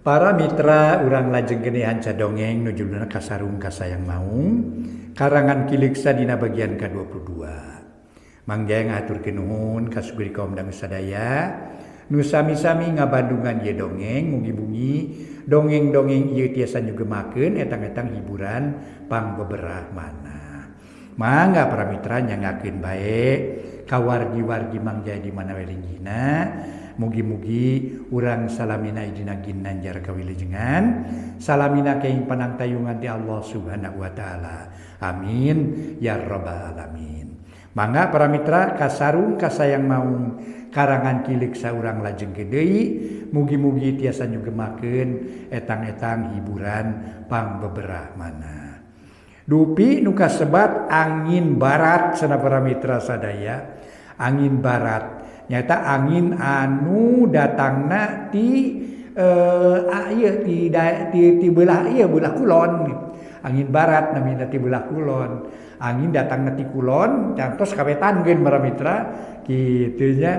Para mitra urang lajeng gede hanca dongeng nu judulna Kasarung Kasayang Maung karangan Ki Leuksa dina bagian ka-22. Mang Jaya ngahaturkeun nuhun ka sugri kaum dangu sadaya nu sami-sami ngabandungan ieu dongeng mugi-mugi dongeng-dongeng ieu tiasa nyugemakeun etang-etang hiburan pangbeberah manah. Mangga para mitra nyangakeun bae ka wargi-wargi Mang Jaya di mana we linggihna. Mugi-mugi urang salamina dina ginanjar kawilujengan salamina kenging panangtayungan ti Allah Subhanahu wa taala. Amin ya rabbal alamin. Mangga para mitra Kasarung Kasayang Maung karangan Ki Leuksa urang lajengkeun deui mugi-mugi tiasa nyugemakeun etang-etang hiburan pangbeberah manah. Dupi nu kasebat angin barat cenah para mitra sadaya. Angin barat nyata angin anu datangna ti ieu ti ti belah ieu belah kulon. Angin barat namina ti belah kulon. Angin datangna ti kulon tangtos kawetankeun para mitra kitu nya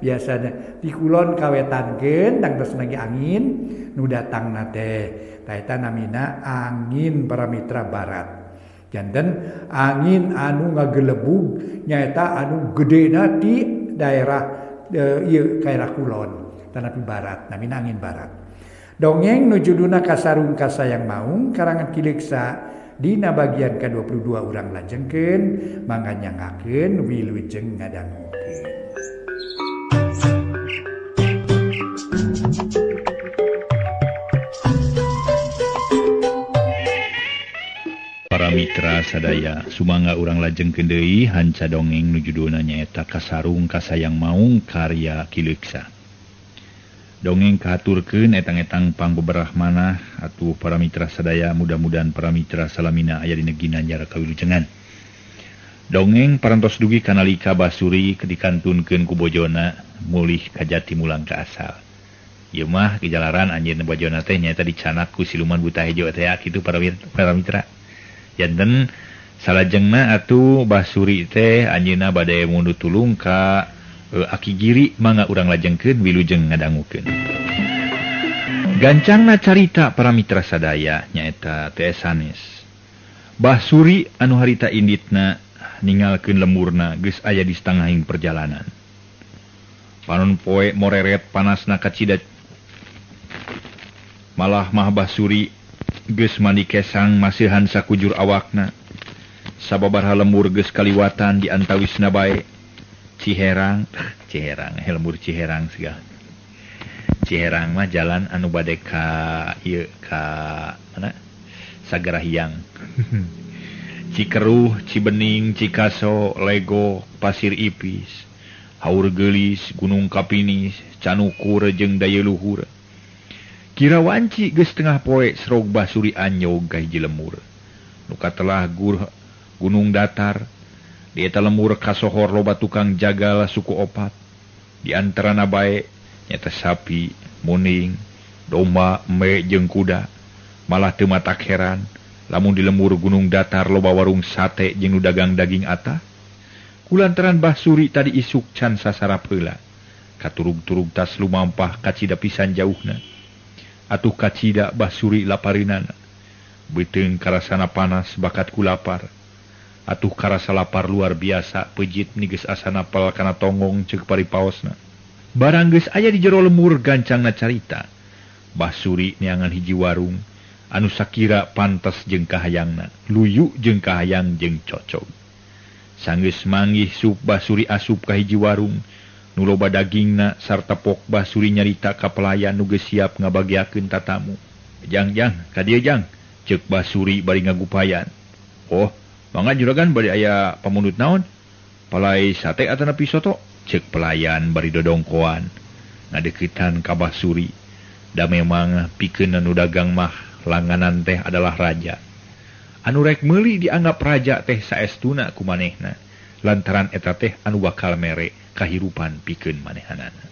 biasanya ti kulon kawetankeun tangtos lagi angin nu datangna teh. Tah eta namina angin para mitra barat. Janten angin anu ngagelebug nyaeta anu gedena ti daerah ieu daerah kulon tanapi barat namina angin barat. Dongeng nu judulna Kasarung Kasayang Maung karangan Ki Leuksa dina bagian ka-22 urang lajengkeun mangga nyangakeun wilujeng ngadangukeun. Para mitra sadaya sumangga urang lajengkeun deui hanca dongeng nu judulna nyaeta Kasarung Kasayang Maung karya Ki Leuksa. Dongeng kahaturkeun etang-etang pangbeberah manah atuh para mitra sadaya mudah-mudahan para mitra salamina aya dina ginanjar kawilujengan. Dongeng parantos dugi kanalika Basuri dikantunkeun ku bojona mulih ka jati mulang ka asal. Ieu mah gejalaran anjeunna bojona teh nyaeta dicanak ku siluman buta hejo teh kitu para mitra. Janten salajengna atuh Basuri teh anjeunna bade mundut tulung ka Aki Giri mangga urang lajengkeun wilujeng ngadangukeun. Gancangna carita para mitra sadaya nyaeta teh sanes. Basuri anu harita inditna ningalkeun lemurna geus aya di satengahing perjalanan. Panon poe moreret panasna kacida. Malah mah Basuri geus mandi kesang masihan sakujur awakna. Sababaraha lembur geus kaliwatan di antawisna bae. Ciherang, Ciherang, lembur Ciherang segala. Ciherang mah jalan anu bade ka ieu ka mana? Sagara Hyang. Cikeruh, Cibening, Cikaso, Lego, Pasir Ipis, Haur Geulis, Gunung Kapinis, Canukur jeung Daya Luhur. Kira wanci geus tengah poe serog Basuri anyog ka hiji lemur. Nu katelah gunung datar, di eta lemur kasohor loba tukang jagal suku opat. Di antarana bae nyata sapi, muning, domba, embe jeung kuda. Malah teu matak heran lamun di lemur gunung datar loba warung sate jeung nu dagang daging atah. Kulantaran Basuri tadi isuk can sasarap heula. Katurug-turug tas lumampah kacida pisan jauhna. Atuh kacida Basuri laparinana. Beuteung karasana panas bakat ku lapar. Atuh karasa lapar luar biasa pejit ni geus asana pel kana tonggong ceuk paripaosna. Barang geus aya di jero lemur gancangna carita. Basuri neangan hiji warung anu sakira pantes jeung kahayangna, luyu jeung kahayang jeung cocog. Sanggeus manggih sup Basuri asup ka hiji warung nu loba dagingna sarta pok Basuri nyarita ka pelayan nu geus siap ngabagiakeun tatamu. Jang-jang, ka dieu jang, ceuk Basuri bari ngagupayan. Oh, mangga juragan bari aya pamundut naon? Palai sate atanapi soto? Ceuk pelayan bari dodongkoan ngadeuketan ka Basuri. Da memang pikeun anu dagang mah langganan teh adalah raja. Anu rek meuli dianggap raja teh saestuna ku manehna lantaran eta teh anu bakal mere kahirupan pikeun manehanana.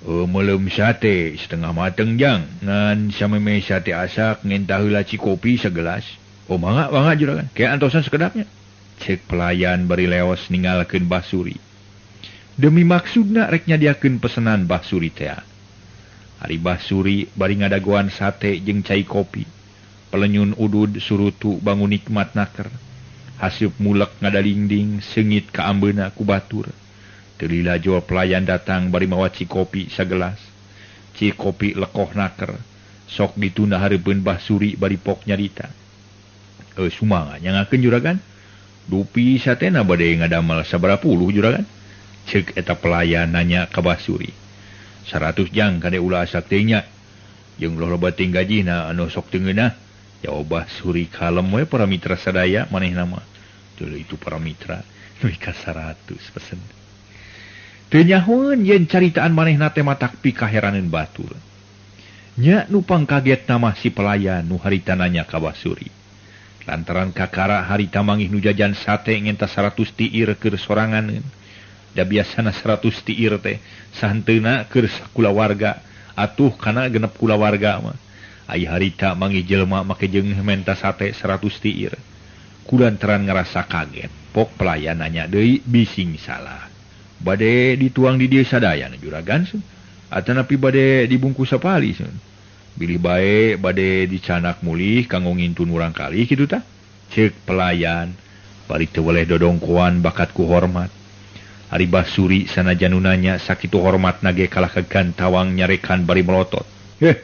Meuleum sate setengah mateng jang ngan sameme sate asak ngentah heula cikopi sagelas. Oh mangga mangga juragan ke antosan sekedapnya. Cek pelayan bari leos ninggalkeun Basuri. Demi maksudna rek nyadiakeun pesenan Basuri teh. Ari Basuri bari ngadagoan sate jeung cai kopi. Pelenyun udud surutu bangun nikmat naker. Haseup mulek ngadalingding seungit ka ambeuna ku batur. Teu lila jual pelayan datang bari mawa cikopi sagelas. Cikopi lekoh naker. Sok ditunda hareupeun Basuri bari pok nyarita. Sumangga nyangakeun juragan. Dupi satena bade ngadamel sabaraha puluh juragan. Ceuk eta pelayan nanya ka Basuri. 100 jang kade ulah asak teh nya. Jeung loba teuing gajina anu sok teu ngeunah. Jawab Basuri kalem we para mitra sadaya manehna mah. Teu itu para mitra nepi ka 100 pesen. Teu nyahoeun yen caritaan manehna teh matak pikaheraneun batur. Nya nu pangkagetna mah si pelayan nu harita nanya ka Basuri. Lantaran kakara harita mangih nu jajan sate ngenta 100 tiir keur soranganeun. Da biasana 100 tiir teh sahenteuna keur sakulawarga atuh kana genep kulawarga mah. Ai harita mangih jelema make jeung menta sate 100 tiir. Kulantaran ngarasa kaget, pok pelayan nanya deui bising salah. Bade dituang di dieu sadayana juragan sun. Atanapi bade dibungkus sapali sun. Bilih bae bade dicanak mulih kanggo ngintun urang kali kitu tah. Ceuk pelayan bari teu weleh dodongkoan bakat ku hormat. Ari Basuri sanajan nu nanya sakitu hormatna ge kalah kagantawang nyarekan bari melotot. Heh,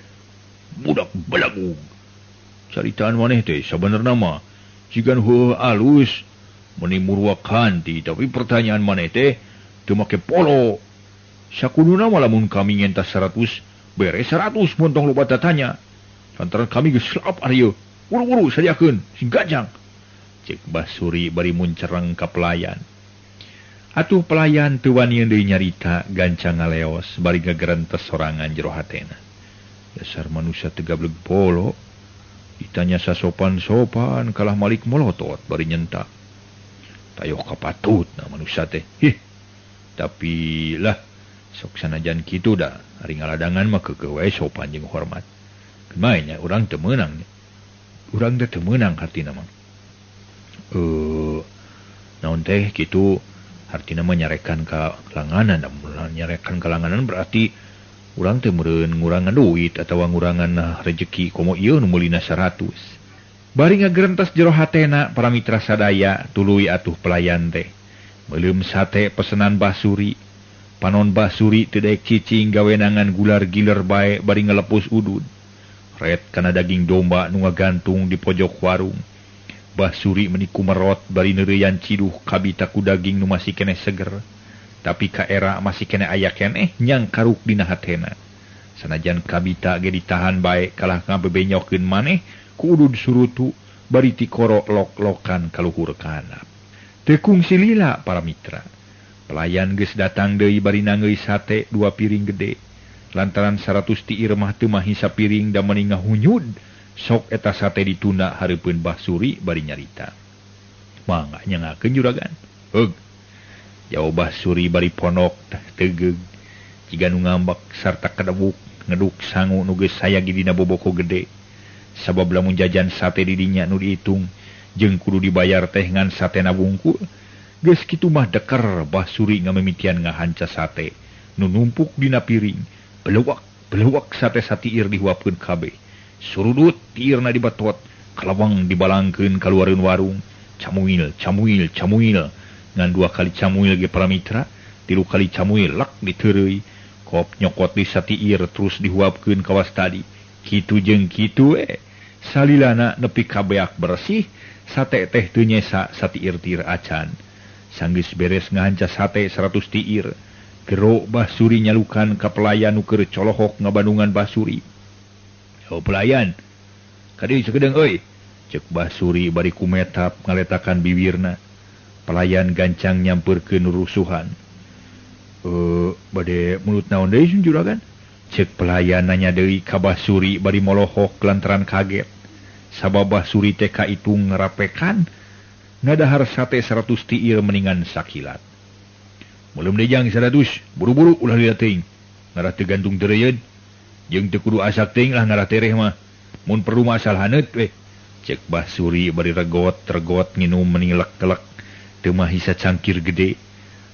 budak belagu. Caritaan maneh teh sabenerna mah jigan heueuh alus meuni murwakanti, tapi pertanyaan maneh teh teu make polo. Sakuduna mah lamun kami ngenta 100 beres 100 montong loba tatanya. Lantaran kami geus selap ari ieu. Buru-buru sadiakeun sing gajang. Cek Basuri bari muncereng ka pelayan. Atuh pelayan teu wanian deui nyarita gancang ngaleos bari gagerentes sorangan jero hatena. Dasar manusia teu gableg polo. Ditanya sasopan-sopan kalah malik molotot bari nyentak. Tayoh kapatutna manusia teh. Hih. Tapi lah sok sanajan kitu da ari ngaladangan mah keukeuh wae sopan jeung hormat. Kumaha nya urang teu meunang nya. Urang teh teu meunang hartina mah. Naon teh kitu hartina mah nyarekan ka langanan, nyarekan ka langanan berarti urang teh meureun ngurangan duit atawa ngurangan rejeki komo ieu nu meulina 100. Bari ngagerentas jero hatena para mitra sadaya tuluy atuh pelayan teh. Meuleum sate pesenan Basuri. Panon Basuri teu daek cicing gawenangan gular giler bae bari ngalepus udud. Ret kana daging domba nu ngagantung di pojok warung. Basuri meni kumerot bari neureuyan ciduh kabita ku daging nu masih keneh seger. Tapi ka era masih keneh aya keneh nyangkaruk dina hatena. Sanajan kabita ge ditahan bae kalah ngabebenyokeun maneh ku udud surutu bari tikoro lok-lokan ka luhur kanap. Teu kungsi lila para mitra. Pelayan geus datang deui bari nangeui sate 2 piring gede. Lantaran 100 tiir mah teu mahi sapiring da meuni ngahunyud. Sok eta sate ditunda hareupeun Basuri bari nyarita. Mangga nyangakeun juragan. Heug. Jawab Basuri bari ponok tah tegeug. Jiga nu ngambek sarta kadebuk ngeduk sangu nu geus sayagi dina boboko gede. Sabab lamun jajan sate di dinya nu diitung jeung kudu dibayar teh ngan satena wungkul. Geus kitu mah deker Basuri ngamimitian ngahanca sate nu numpuk dina piring. Belewak belewak sate satiir dihuapkeun kabeh. Surudut tiirna dibatot, kalawang dibalangkeun kaluareun warung. Camuil camuil camuil ngan 2 kali camuil ge para mitra, 3 kali camuil lak diteureuy. Kop nyokot di satiir terus dihuapkeun kawas tadi. Kitu jeung kitu we. Salilana nepi ka beak bersih, sate teh teu nyesa satiir-tiir acan. Sanggeus beres ngahanca sate 100 tiir. Gero Basuri nyalukan ka pelayan nu keur colohok ngabandungan Basuri. "Oh pelayan, ka dieu sakedeung euy." Ceuk Basuri bari kumetap ngaletakan bibirna. Pelayan gancang nyampeurkeun rusuhan. Bade mulut naon deui sun juragan?" Ceuk pelayan nanya deui ka Basuri bari molohok lantaran kaget. Sabab Basuri teh kaitung ngerapekan ngadahar sate 100 tiir meningan sakilat. "Meuleum deui jang 100, buru-buru ulah lila teuing. Ngarah teu gantung teureuyeuun. Jeung teu kudu asak teuing lah ngarah tereh mah. Mun perlu mah asal haneut we." Ceuk Basuri bari regot-regot nginum menilek-telek teu mahi sacangkir gede.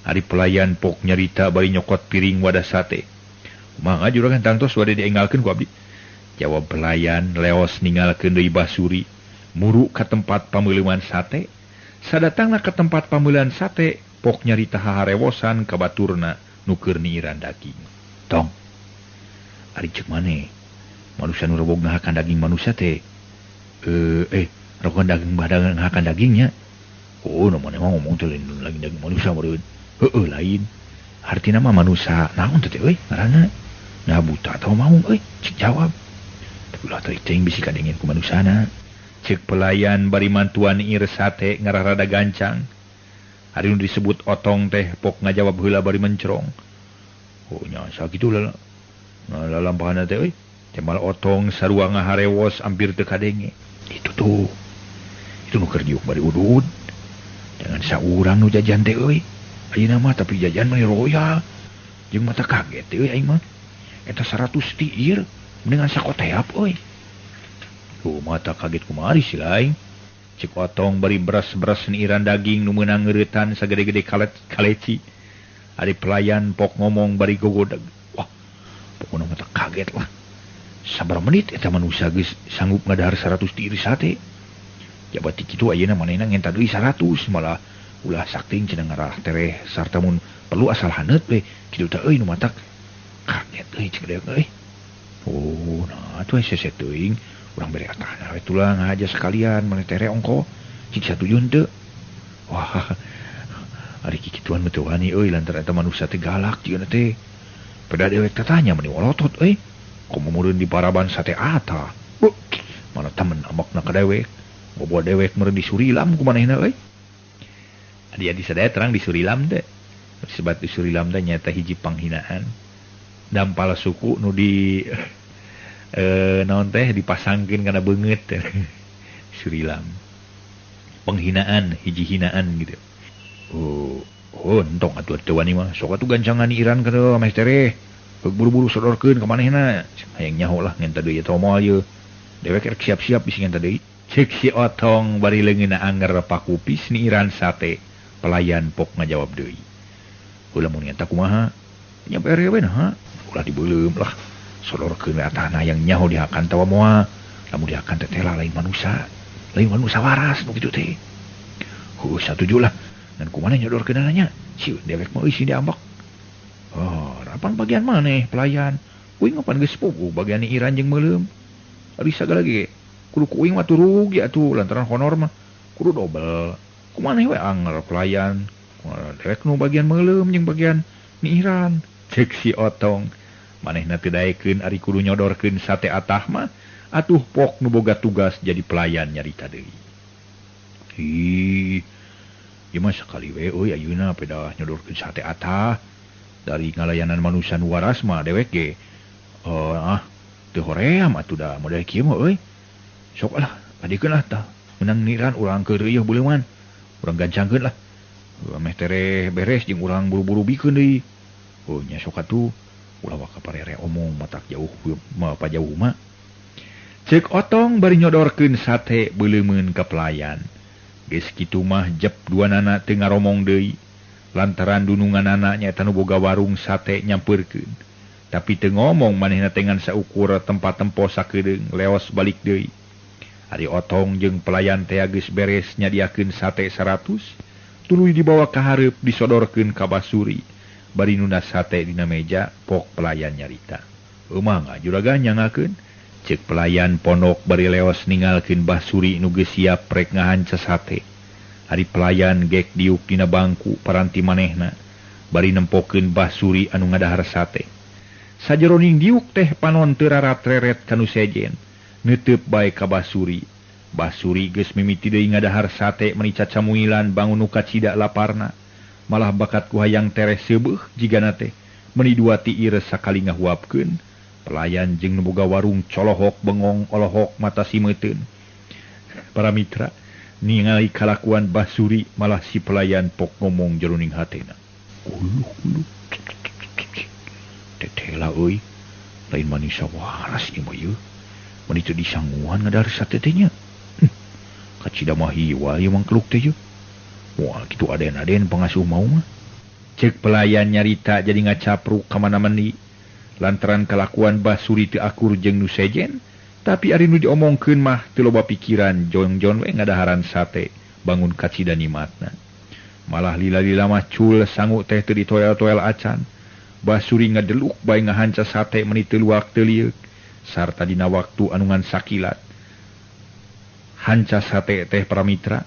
Ari pelayan pok nyarita bari nyokot piring wadah sate. Mangga juragan tangtos bade dienggalkeun ku abdi. Jawab pelayan leos ninggalkeun deui Basuri muru ka tempat pameuleman sate. Sadatangna ka tempat pameuleman sate pok nyarita haharewosan ka baturna nu keur niiran daging. Tong. Ari ceuk maneh manusia nu robog ngahakan daging manusia teh rogoh daging badangan ngahakan dagingnya. Oh, nu maneh mah ngomong teh lain lagi daging manusia meureun. Heueuh lain. Artina mah manusia naon teh euy ngaranna? Nah buta atau maung euy cek jawab. Tapi ulah teh teuing bisi kadengin ku manusana. Cek pelayan bari mantuan ir sate ngarah rada gancang. Ari nu disebut otong teh pok ngajawab heula bari mencrong. Oh nya sakitu lah. Nah lalampahanna teh euy. Temal otong sarua ngaharewos hampir teu kadenge. Itu tuh. Itu nu keur diuk bari udud. Jangan saurang nu jajan teh euy. Ayeuna mah tapi jajan mah royal. Jeung mata kaget teh euy aing mah. Eta 100 tiir mendingan sakoteap euy. Tuh mata kaget kumari si lain. Cek otong bari beras-beras niiran daging nu meunang ngeuretan sagede-gede kaleci. Ari pelayan pok ngomong bari gogodeg. Wah, pokona mata kaget lah. Sabar menit eta manusia geus sanggup ngadahar 100 tiir sate. Jabat ti kitu ayeuna manehna ngenta deui 100 malah ulah sakting cenah ngarah tereh sarta mun perlu asal haneut we kitu teh euy nu matak kaget euy cek deui euy. Oh, nah atuh hese teuing. Urang bere atahna we tulang aja sekalian maneh tere ongko cik satuju henteu. Wah, ari kikituan mah teu wani euy lantaran eta manusia teh galak jigana teh. Peda dewek tatanya meni wolotot euy. Komo meureun di paraban sate ata. Mana temen ambakna ka dewek. Boboa dewek meureun di Surilam ku manehna euy. Adi-adi sadaya terang di Surilam teh. Disebat di Surilam teh nyaeta hiji panghinaan. Dampal suku nu di naon teh dipasangkeun kana beungeut teh. Surilam. Penghinaan, hiji hinaan gitu. Oh, entong atuh teu wani mah. Sok atuh gancangan iran ka teu meh tereh. Buru-buru sodorkeun ka manehna. Hayang nyaho lah ngenta deui eta moal ieu. Dewek rek siap-siap bisi ngenta deui. Cek si otong bari leungeunna anger pakupis niiran sate. Pelayan pok ngajawab deui. Ulah mun ngenta kumaha? Nya bere we naha. Ulah dibeuleum lah. Sodorkeun we atahna hayang nyaho dihakan tawa moal. Lamun dihakan teh teh lain manusia. Lain manusia waras nu kitu teh. Heuh satuju lah. Ngan kumaha nyodorkeunana nya? Sieu dewek mah euy diambak. Oh, rapan bagian maneh pelayan. Uing mah pan geus puguh bagian iran jeung meuleum. Ari sagala ge kudu ku uing mah rugi atuh lantaran honor mah kudu dobel. Kumaneh we anger pelayan. Dewek nu bagian meuleum jeung bagian niiran. Cek si otong. Manehna teu daekeun ari kudu nyodorkeun sate atah mah atuh pok nu boga tugas jadi pelayan nyarita deui. Ih, ieu mah sakali we euy ayeuna pedah nyodorkeun sate atah. Dari ngalayanan manusia nu waras mah dewek ge teu hoream atuh da model kieu mah euy. Sok lah adikeun lah tah menang niran urang keur ieu beuleuman. Urang gancangkeun lah. Meh tereh beres jeung urang buru-buru bikeun deui. Oh nya sok atuh ulah waka parere omong matak jauh mah pajauh mah. Cek otong bari nyodorkeun sate beuleumeun ka pelayan. Geus kitu mah jep duanana teu ngaromong deui. Lantaran dununganana nyaeta nu boga warung sate nyampeurkeun. Tapi teu ngomong manehna teh ngan saukur tempat tempo sakedeung leos balik deui. Ari otong jeung pelayan teh geus beres nyadiakeun sate 100, tuluy dibawa ka hareup disodorkeun ka Basuri. Bari nunda sate dina meja pok pelayan nyarita. Mangga juragan nyangakeun. Cek pelayan pondok bari leos ningalkeun Basuri nu geus siap rek ngahanca sate. Ari pelayan gek diuk dina bangku paranti manehna bari nempokeun Basuri anu ngadahar sate. Sajeroning diuk teh panon teu rarat-reret kanu sejen, neuteup bae ka Basuri. Basuri geus mimiti deui ngadahar sate meni cacamuilan bangun nu kacida laparna. Malah bakat ku hayang tereh seubeuh jigana teh meni dua tiir sakali ngahuapkeun. Pelayan jeung nu boga warung colohok bengong olohok mata simeuteun. Para mitra ningali kalakuan Basuri malah si pelayan pok ngomong jeroning hatena. Uluh uluh. Tetela euy, lain manusia waras ieu mah ieu. Meni teu disanguan ngadahar sate teh nya. Kacida mah hiwal ieu mangkluk teh ieu. Moal kitu aden-aden pangasuh mau mah. Cek pelayan nyarita jadi ngacapruk ka mana-mani. Lantaran kalakuan Basuri teu akur jeung nu sejen, tapi ari nu diomongkeun mah teu loba pikiran jongjon we ngadaharan sate bangun kacida nikmatna. Malah lila-lila mah cul sangu teh teu ditoel-toel acan. Basuri ngadeluk bae ngahanca sate meuni teu luak teu lieuk sarta dina waktu anu ngan sakilat. Hanca sate teh paramitra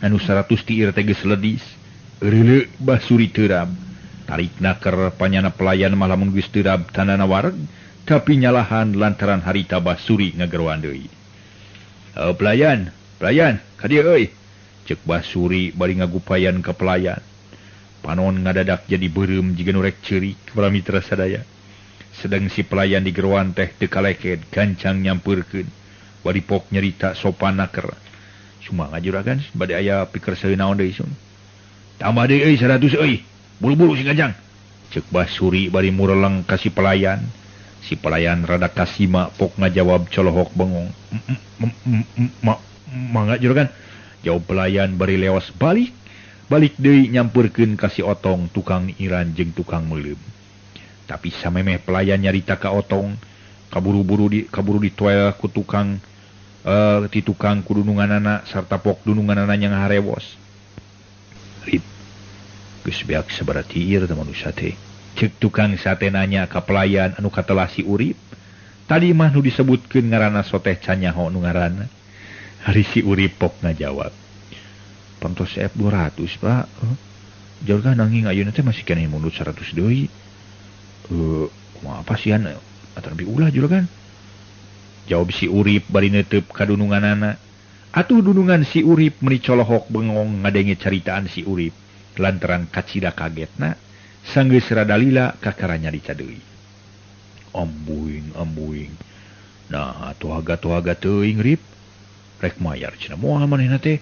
anu 100 tiir teh geus ledis. Reuleuh Basuri teurab. Tarik naker panyana pelayan malah mun geus teurab tandana wareg, tapi nyalahan lantaran harita Basuri ngageroan deui. Pelayan, pelayan, ka dieu euy. Ceuk Basuri bari ngagupayan ka pelayan. Panon ngadadak jadi beureum jiga nu rek ceurik para mitra sadaya. Sedang si pelayan di geroan teh teu kaleked gancang nyampeurkeun. Bari pok nyerita sopan naker. Sumangga juragan bade aya pikerseueun naon deui sun. Tambah deui euy 100 euy. Buru-buru si ganjang. Ceuk Basuri bari mureleng ka si pelayan. Si pelayan rada kasima pok ngajawab colohok bengong. Mangga juragan. Jawab pelayan bari leos balik. Balik deui nyampeurkeun ka si Otong tukang iran jeung tukang meuleum. Tapi samemeh pelayan nyarita ka Otong, kaburu ditoel ku tukang ti tukang ku dununganana sarta pok dununganana nya ngaharewos. Rip. Geus beak sabaraha tiir teh manusia teh. Ceuk tukang sate nanya ka pelayan anu katelah si Urip. Tadi mah nu disebutkeun ngaranna soteh canyaho nu ngaranna. Hari si Urip pok ngajawab. Pantos F 200, Pak. Jauh nanging ayeuna teh masih keneh mundut 100 deui. Kumaha pasian atawa ulah juragan. Jawab si Urip bari neuteup ka dununganana. Atuh dunungan si Urip meuni colohok bengong ngadenge caritaan si Urip. Lantaran kacida kagetna sanggeus rada lila kakara nyarita deui. Ambuing ambuing. Nah tuhaga-tuhaga teuing Rip. Rek mayar cenah moal manehna teh.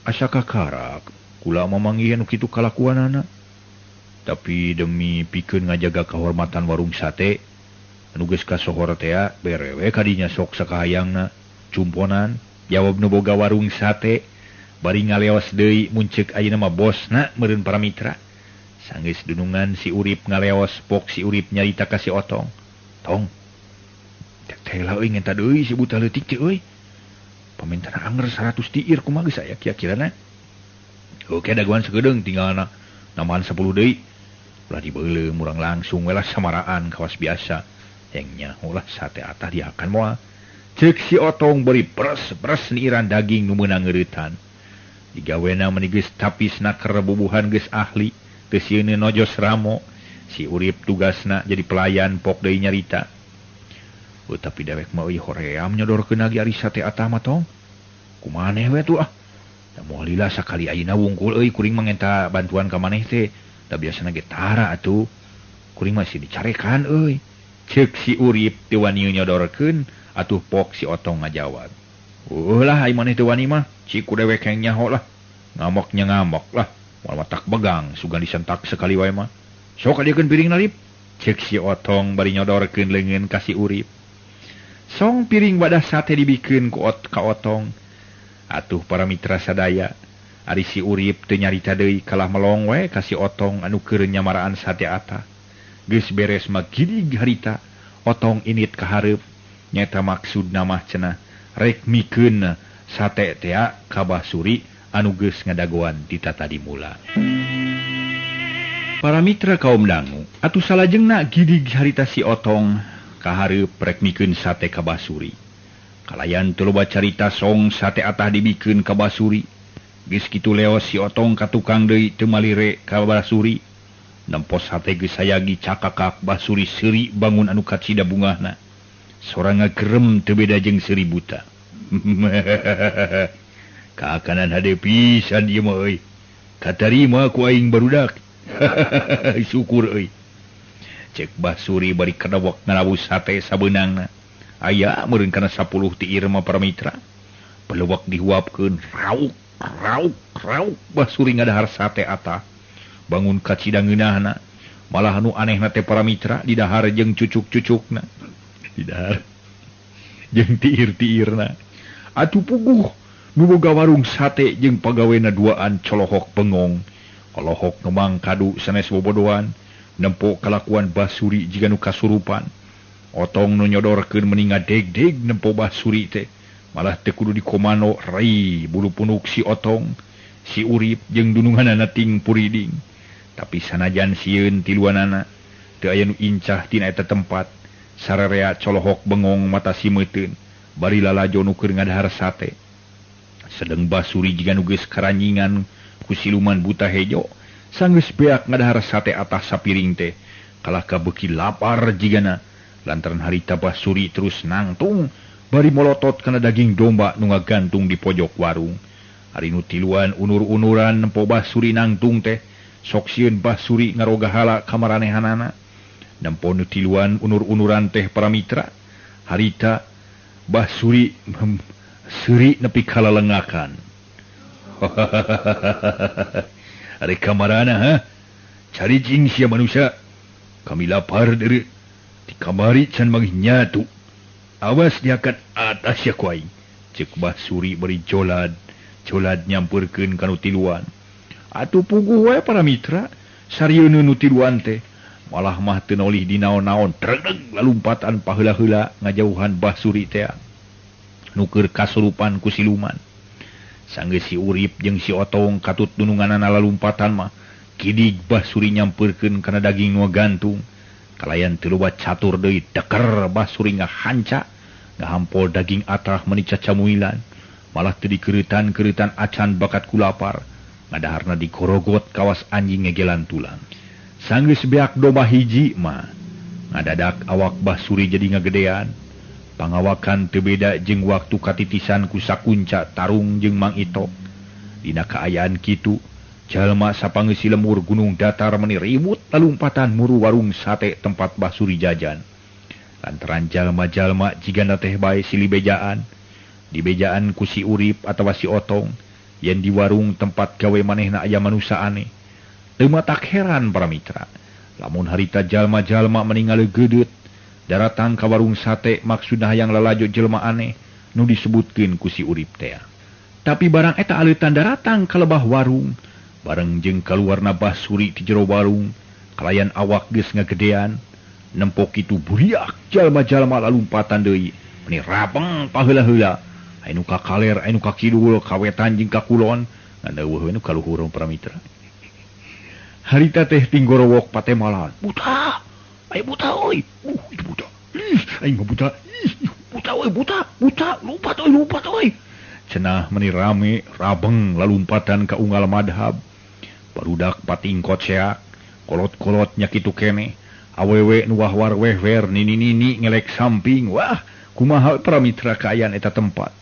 Asa kakarak kula mamanggihan nu kitu kalakuanana. Tapi demi pikeun ngajaga kehormatan warung sate anu geus kasohor teh bere we kadinya sok sakahayangna cumponan. Jawab nu boga warung sate bari ngaleos deui mun ceuk ayeuna mah bosna meureun para mitra. Sanggeus dunungan si Urip ngaleos pok si Urip nyarita ka si Otong. Tong. Teh lah euy ngenta deui si buta leutik teh euy. Pamintaan anger 100 tiir kumaha geus aya kira-kirana. Oke dagoan sakedeung tinggalna nambahan 10 deui. Ulah dibeuleum urang langsung we lah samaraan kawas biasa. Yang nyaho lah sate atah diakan moal. Ceuk si Otong bari pres-pres niiran daging nu meunang ngeureuttan. Digawena meuni geus tapis naker bubuhan geus ahli, teu sieun nojos ramo. Si Urip tugasna jadi pelayan pok deui nyarita. Oh, tapi dewek mah euy hoream nyodorkeun lagi ari sate atah mah tong. Kumaha maneh we tuh ah. Da moal lila sakali ayeuna wungkul euy kuring mah ngenta bantuan ka maneh teh. Da biasana ge tara atuh. Kuring masih dicarekan euy. Ceuk si Urip teu wani nyodorkeun atuh pok si Otong ngajawab. Ulah ai maneh teu wani mah, ciku dewek heng nyaho lah. Ngamoknya ngamok lah. Moal matak begang sugan disentak sekali wae mah. Sok adiekeun piringna Rip. Ceuk si Otong bari nyodorkeun leungeun ka si Urip. Song piring wadah sate dibikeun ku ka Otong. Atuh para mitra sadaya, ari si Urip teu nyarita deui kalah melong we ka si Otong anu keur nyamaraan sate atah. Geus beres mah gidig harita, Otong init ka hareup. Nyata maksudna mah cenah rek mikeun sate tea ka Basuri anu geus ngadagoan ti tatadi mula. Para mitra kaum dangu, atuh salajengna gidig harita si Otong kahareup rek mikeun sate ka Basuri. Kalayan teu loba carita song sate atah dibikeun ka Basuri. Geus kitu leos si Otong ka tukang deui teu malire ka Basuri. Nempo sate geus sayagi cakakak Basuri seuri bangun anu kacida bungahna. Sora ngagerem teu beda jeung seuri buta. Kaakanan hade pisan ieu mah euy. Katarima ku aing barudak. Syukur euy. Cek Basuri bari kadawak ngarawus sate sabeunangna. Aya meureun kana 10 tiir mah para mitra. Pelewak dihuapkeun rauk rauk rauk Basuri ngadahar sate atah. Bangun kacida ngeunahna. Malah nu anehna teh para mitra didahar jeung cucuk-cucukna. Didahar jeung tiir-tiirna. Atuh puguh nu boga warung sate jeung pagawena duaan colohok bengong. Colohok ngemang kadu sanes bobodoan. Nempo kalakuan Basuri jiga nu kasurupan. Otong nu nyodorkeun meni ngadegdeg nempo Basuri teh. Malah teu kudu dikomano rai bulu punuk si Otong, si Urip jeung dununganana ting puriding. Tapi sanajan sieun tiluanana teu aya nu incah tina eta tempat. Sararea colohok bengong mata simeuteun bari lalajo nu keur ngadahar sate. Sedeng Basuri jiga nu geus karanyingan ku siluman buta hejo, sanggeus beak ngadahar sate atas sapiring teh. Kalah kabeuki lapar jigana lantaran harita Basuri terus nangtung bari molotot kana daging domba nu ngagantung di pojok warung. Ari nu tiluan unur-unuran nempo Basuri nangtung teh, sok sieun Basuri ngarogahala ka maranehanana. Nempo nu tiluan unur-unuran teh para mitra, harita Basuri seuri nepi kalalengakan. Ari kamarana ha? Cari jing sia manusia. Kami lapar deui. Di kamari can manggih nyatu. Awas diakat atas ya ku aing. Ceuk Basuri bari jolad, jolad nyampeurkeun ka nu tiluan. Atuh puguh we para mitra, sarieun nu tiluan teh. Malah mah teu nolih di naon-naon, tredeg lalumpatan paheula-heula ngajauhan Basuri teh. Nu keur kasurupan ku siluman. Sanggeus si Urip jeung si Otong katut dununganana lalumpatan mah, kidig Basuri nyampeurkeun kana daging nu gantung. Kalayan teu loba catur deui, deker Basuri ngahanca, ngahampol daging atah meuni cacamuilan. Malah teu dikeureutan-keureutan acan bakat ku lapar, ngadaharna digorogot kawas anjing ngegelan tulang. Sanggeus beak domba hiji mah, ngadadak awak Basuri jadi ngagedean. Pangawakan teu beda jeung waktu katitisan ku sakunca tarung jeung Mang Ito. Dina kaayaan kitu, jalma sapangeusi lemur gunung datar meni ribut lalumpatan muru warung sate tempat Basuri jajan. Lantaran jalma-jalma jigana teh bae silih bejaan. Dibejaan ku si Urip atawa si Otong, yen di warung tempat gawe manehna aya manusa aneh. Teu matak heran para mitra, lamun harita jalma-jalma meni ngaleugeudeuet daratang ka warung sate maksudna hayang lalajo jelema aneh nu disebutkeun ku si Urip teh. Tapi barang eta aleutan daratang ka lebah warung, bareng jeung kaluarna Basuri ti jero warung, kalayan awak geus ngagedean, nempo kitu buriak jalma-jalma lalumpatan deui, meni rabeng paheula-heula. Anu ka kaler, anu ka kidul, ka wetan jeung ka kulon, ngan eueuh nu ka luhur para mitra. Harita teh tinggorowok patemalan. Buta. Ay buta oi. Itu buta. Ih, aing mah buta. Ih, buta oi, buta. Buta, lompat oi, lompat oi. Cenah meni rame, rabeng lalumpatan ka unggal madhab. Barudak patingkot seak, kolot-kolot nya kitu keneh. Awewe nu wahwar wehwer nini-nini ngelek samping. Wah, kumaha para mitra kaayaan eta tempat.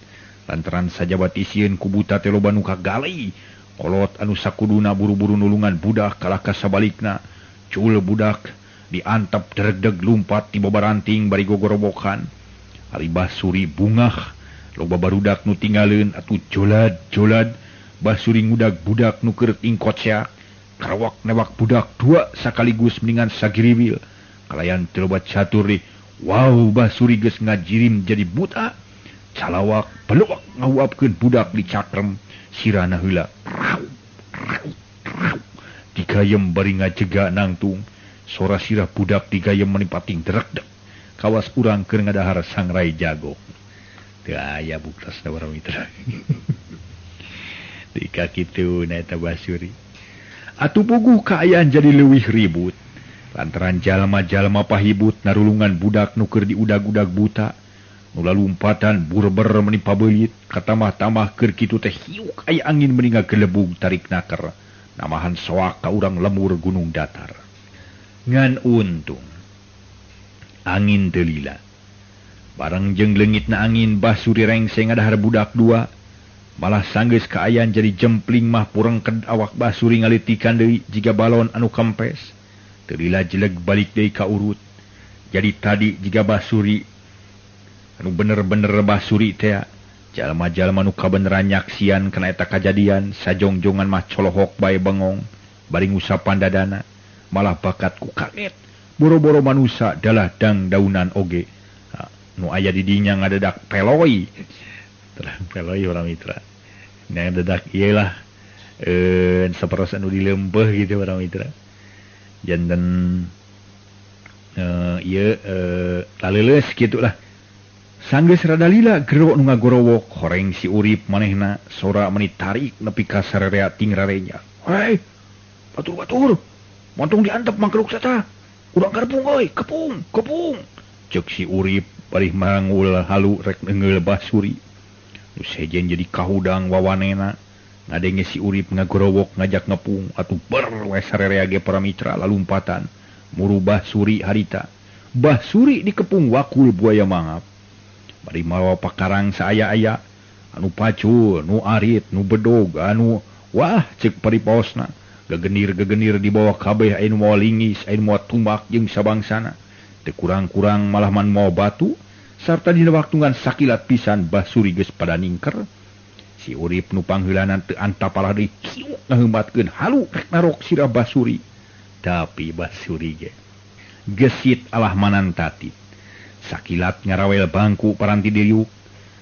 Lantaran sajaba tisieun ku buta teh loba nu kagalei. Kolot anu sakuduna buru-buru nulungan budak kalah ka sabalikna. Cul budak diantep dregdeg lumpat ti babaranting bari gogorobokan. Ari Basuri bungah, loba barudak nu tinggaleun atuh jolad-jolad. Basuri ngudag budak nu keur tingkot seak, karawak newak budak dua sakaligus mendingan sagiriwil. Kalayan teu loba catur deui. Wow, Basuri geus ngajirim jadi buta. Calawak peluak ngahuapkeun budak di cakrem sirana heula. Digayem bari ngajega nangtung. Sora sirah budak digayem meni pating drekdek. Kawas urang keur ngadahar sangrai jago. Teu aya buktasna para mitra. Tika kitu na eta Basuri. Atuh puguh kaayaan jadi leuwih ribut. Lantaran jalma-jalma pahibut narulungan budak nu keur diudag-udag buta. Nu lalumpatan burber meni pabeulit, katamah-tamah keur kitu teh hiuk aya angin meni ngagelebug tarik naker. Namahan soak ka urang lemur gunung datar. Ngan untung angin teu lila. Bareng jeung leungitna angin Basuri rengse ngadahar budak dua. Malah sanggeus kaayaan jadi jempling mah purengked awak Basuri ngalitikan deui jiga balon anu kempes. Teu lila jeleg balik deui ka urut. Jadi tadi jiga Basuri anu bener-bener Basuri teh, jalma-jalma nu kabeneran nyaksian kana eta kajadian sajongjongan mah colohok bae bengong bari ngusapan dadana. Malah bakat ku kaget boro-boro manusa dalah dang daunan oge. Nu aya di dinya ngadadak peloi. Terang peloi orang mitra. Nah dadak ieu lah saperos anu dilempeh gitu orang mitra. Janten ieu taleuleus kitu lah. Sanggeus rada lila gero nu ngagorowok horeng si Urip manehna sora meni tarik nepi ka sararea ting rarenya. Hei, batur-batur, montong diantep mangkeluk sata. Urang karepung euy, kepung, kepung. Ceuk si Urip bari mangul halu rek neungeul Basuri. Nu sejen jadi kahudang wawanena. Ngadenge si Urip ngagorowok ngajak ngepung atuh ber we sararea ge para mitra lalumpatan. Muru Basuri harita. Basuri dikepung wakul buaya mangap. Bari mawa pakarang saaya-aya anu pacul, nu arit, nu bedog, anu wah cek paripaosna. Gegenir-gegenir di bawah kabeh anu mawa lingis, anu mawa tumbak jeung sabangsana. Teu kurang-kurang malah man mawa batu sarta dina waktu ngan sakilat pisan Basuri geus pada ningker. Si Urip nu pangheulanan teu antapalah deui kieu ngaheumatkeun halu rek narok sirah Basuri. Tapi Basuri ge gesit alah manantatit. Sakilat ngarawel bangku paranti diriuk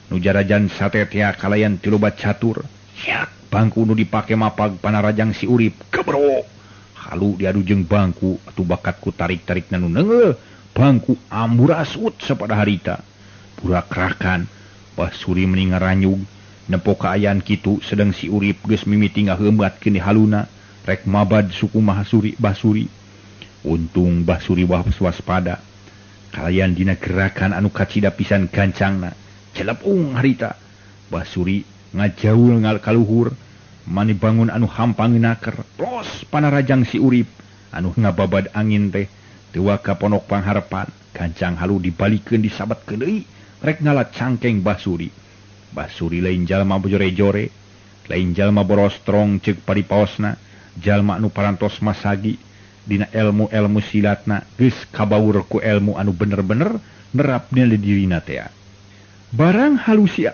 nu jarajan satetea kalayan tiloba catur. Siak bangku nu dipake mapag panarajang si Urip kebro. Halu diadu jeung bangku atuh bakat ku tarik-tarik nu neungeul bangku amburasut sapada harita. Burakrakan Basuri meni ngaranyug nempo kaayaan kitu sedang si Urip geus mimiti ngaheumatkeun di haluna rek mabad suku Mahasuri Basuri. Untung Basuri waspada. Kalayan dina gerakan anu kacida pisan gancangna celepung harita. Basuri ngajaul ngal kaluhur mani bangun anu hampang naker plos panarajang si Urip anu ngababad angin teh teu waka ponok pangharepan. Gancang halu dibalikeun disabatkeun deui rek ngala cangkeng Basuri. Basuri lain jalma bojore-jore, lain jalma borostrong ceuk paripaosna, jalma anu parantos masagi dina elmu-elmu silatna geus kabaur ku elmu anu bener-bener nerap dina dirina tea. Barang halu si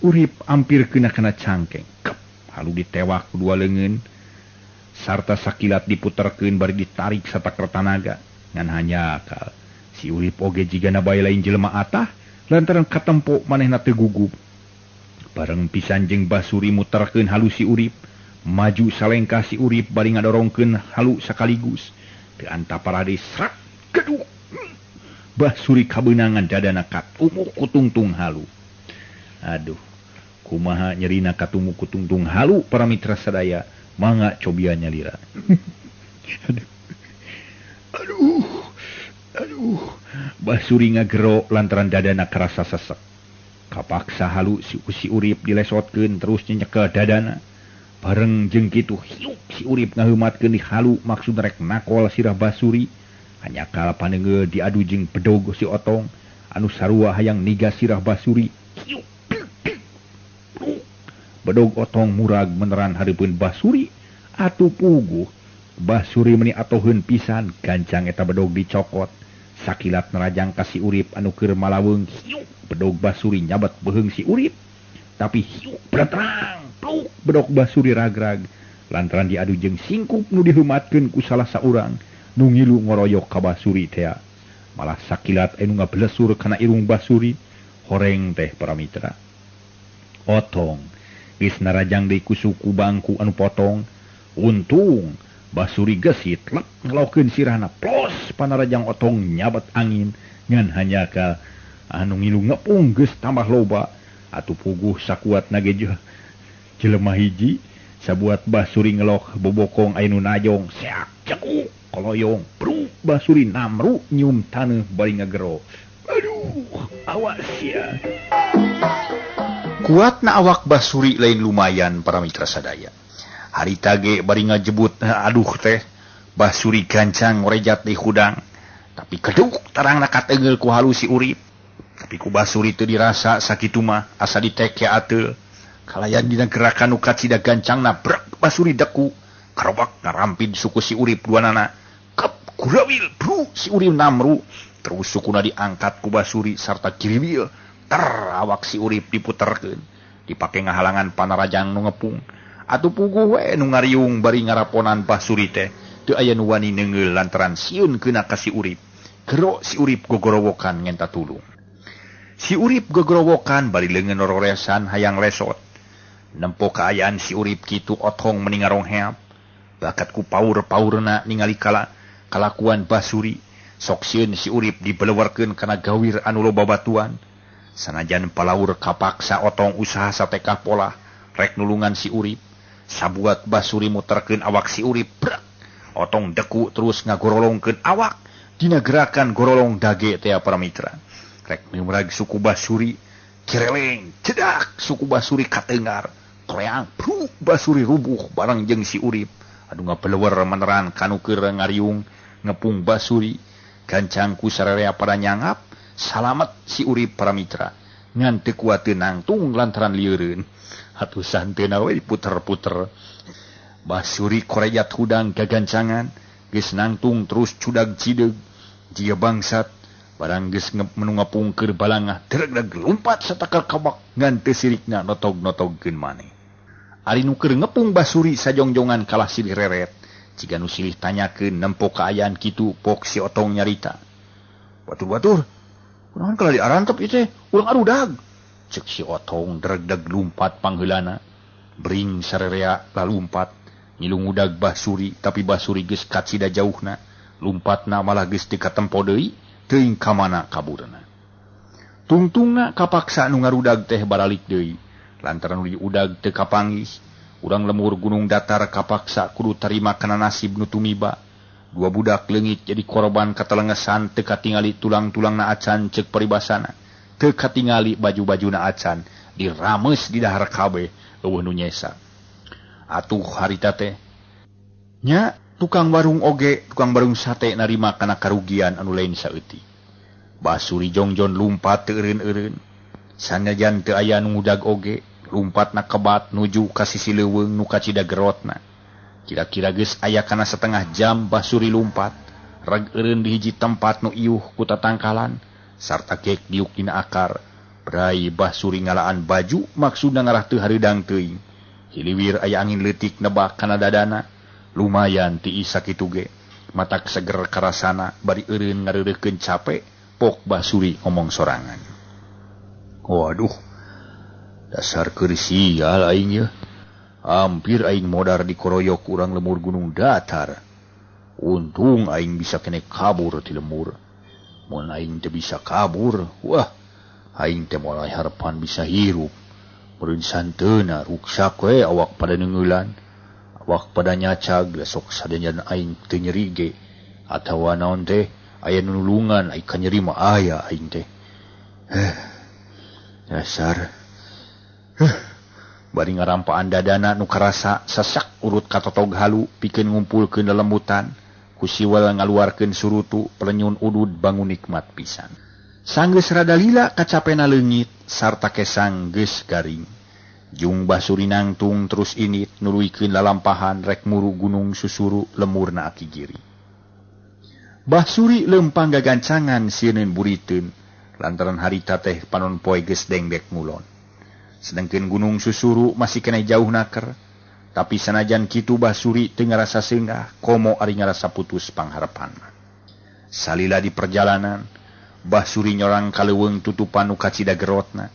Urip ampir kena kana cangkeng. Kep, halu ditewak dua leungeun sarta sakilat diputerkeun bari ditarik sataker tanaga. Ngan hanya akal si Urip oge jigana bae lain jelema atah lantaran katempo manehna teu gugup. Bareng pisan jeung Basuri muterkeun halu si Urip, maju salengkah si Urip bari ngadorongkeun halu sakaligus. Teu antapara deui srak geduk. Basuri kabeunangan dadana katumuk ku tungtung halu. Aduh, kumaha nyerina katumuk ku tungtung halu para mitra sadaya, mangga cobia nyalira. Aduh. Aduh. Aduh. Basuri ngagero lantaran dadana karasa sesek. Kapaksa halu si Urip dilesotkeun terus nyekel dadana. Bareng jeung kitu hiuk si Urip ngaheumatkeun di halu maksud rek nakol sirah Basuri. Hanyakal paneungeul diadu jeung bedog si Otong anu sarua hayang nigas sirah Basuri. Hiuk. Bedog Otong murag meneran hareupeun Basuri atuh puguh. Basuri meni atoheun pisan gancang eta bedog dicokot. Sakilat nerajang ka si Urip anu keur malaweung. Hiuk bedog Basuri nyabat beuheung si Urip. Tapi hiuk berterang pluk bedog Basuri ragrag lantaran diadu jeung singkup nu diheumatkeun ku salah saurang nu ngilu ngoroyok ka Basuri tea. Malah sakilat anu ngablesur kana irung Basuri horeng teh para mitra. Otong geus narajang deui ku suku bangku anu potong. Untung Basuri gesit lep ngelokeun sirahna plos panarajang Otong nyabat angin ngan hanyaka anu ngilu ngepung geus tambah loba. Atuh puguh sakuat nage jelema hiji sabuat Basuri ngelok bobokong anu najong seak cekuk koloyong bru Basuri namru nyium taneuh bari ngagero. Aduh, awas ya. Kuatna awak Basuri lain lumayan para mitra sadaya. Harita ge bari ngajebut aduh teh Basuri gancang ngorejat di hudang. Tapi keduk tarangna kateunggeul ku halu si Urip. Tapi ku Basuri teu dirasa sakitu mah asa diteke ateul. Kalayan dina gerakan nu kacida gancangna brek Basuri deku. Karobak ngarampid suku si Urip duanana. Kep kurawil bru si Urip namru. Terus sukuna diangkat ku Basuri sarta kiriwil. Ter awak si Urip diputerkeun. Dipake ngahalangan panarajang nu ngepung. Atuh puguh we nu ngariung bari ngaraponan Basuri teh. Teu aya nu wani neungeul lantaran sieun keuna ka si Urip. Gero si Urip gogorowokan ngenta tulung. Si Urip gogorowokan bari leungeun rororesan hayang lesot. Nempo kaayaan si Urip kitu Otong meni ngarongheap. Bakat ku paur-paurna ningali kala kalakuan Basuri. Sok sieun si Urip dibelewarkeun kana gawir anu loba batuan. Sanajan palaur kapaksa Otong usaha satekah polah rek nulungan si Urip. Sabuat Basuri muterkeun awak si Urip, brak. Otong deku terus ngagorolongkeun awak dina gerakan gorolong dage teh para mitra. Rek nyumrag suku Basuri, kireleng, cedak suku Basuri katengar. Toreang, bruk Basuri rubuh bareng jeung si Urip. Aduh ngabeleuwer meneran kanu keur ngariung ngepung Basuri. Gancang ku sararea para nyangap, salamet si Urip para mitra. Ngan teu kuateun nangtung lantaran lieureun. Atuh santeuna we diputer-puter. Basuri korejat hudang gagancangan, geus nangtung terus cudag cideug. Jia bangsat, barang geus menu ngapungkeur balangah dregdeg lumpat satakal kabak ngan teu sirikna notog-notogkeun maneh. Ari nu keur ngepung Basuri sajongjongan kalah silih reret. Jiga nu silih tanyakeun nempo kaayaan kitu pok si Otong nyarita. Batur-batur, kunaon kalah diarantep ieu teh, urang arudag. Ceuk si Otong dregdeg lumpat pangheulana. Bring sarerea lalumpat, ngilu ngudag Basuri tapi Basuri geus kacida jauhna. Lumpatna malah geus teu katempo deui, teuing ka mana kaburna. Tungtungna kapaksa nu ngarudag teh baralik deui. Lantaran nu diudag teu kapanggih, urang lemur gunung datar kapaksa kudu tarima kana nasib nu tumiba. Dua budak leungit jadi korban katelengesan teu katingali tulang-tulangna acan ceuk paribasana. Teu katingali baju-bajuna acan, dirameus di dahar kabeh eueuh nu nyesa. Atuh harita teh nya tukang warung oge, tukang warung sate narima kana karugian anu lain saeutik. Basuri jongjon lumpat teu eureun-eureun. Sanajan teu aya nu ngudag oge, lumpatna kebat nuju ka sisi leuweung nu kacida gerotna. Kira-kira geus aya kana setengah jam Basuri lumpat, reg eureun di hiji tempat nu iuh ku tatangkalan sarta kek diuk dina akar. Brai Basuri ngalaan baju maksudna ngarah teu hareudang teuing. Hiliwir aya angin leutik nebak kana dadana. Lumayan tiis sakitu ge. Matak seger karasana bari eureun ngareureukeun cape, pok Basuri ngomong sorangan. Waduh, dasar keur sial aing ye. Hampir aing modar dikoroyok urang lemur gunung datar. Untung aing bisa kene kabur ti lemur. Mun aing teu bisa kabur, wah, aing teh moal harapan bisa hirup. Meureun santeuna ruksak we awak pada neungeulan. Awak pada nyacag, sok sadayana aing teu nyeri ge. Atawa naon teh aya nu nulungan, ai kanyeri mah aya aing teh. Dasar. Bari ngarampaan dadana nu karasa sesak urut katotog halu pikeun ngumpulkeun lelembutan, ku siwal ngaluarkeun surutu pelenyun udud bangun nikmat pisan. Sanggeus rada lila kacapena leungit sarta kesang geus garing. Jung Basuri nangtung terus init nuluykeun lalampahan rek muru gunung susuru lemurna aki giri. Basuri leumpang gagancangan sieun buriteun lantaran harita teh panon poe geus dengdek ngulon. Sedengkeun gunung susuru masih kena jauh naker, tapi sanajan kitu Basuri teu ngarasa seungah komo ari ngarasa putus pangharepan. Salila di perjalanan Basuri nyorang ka leuweung tutupan nu kacida gerotna.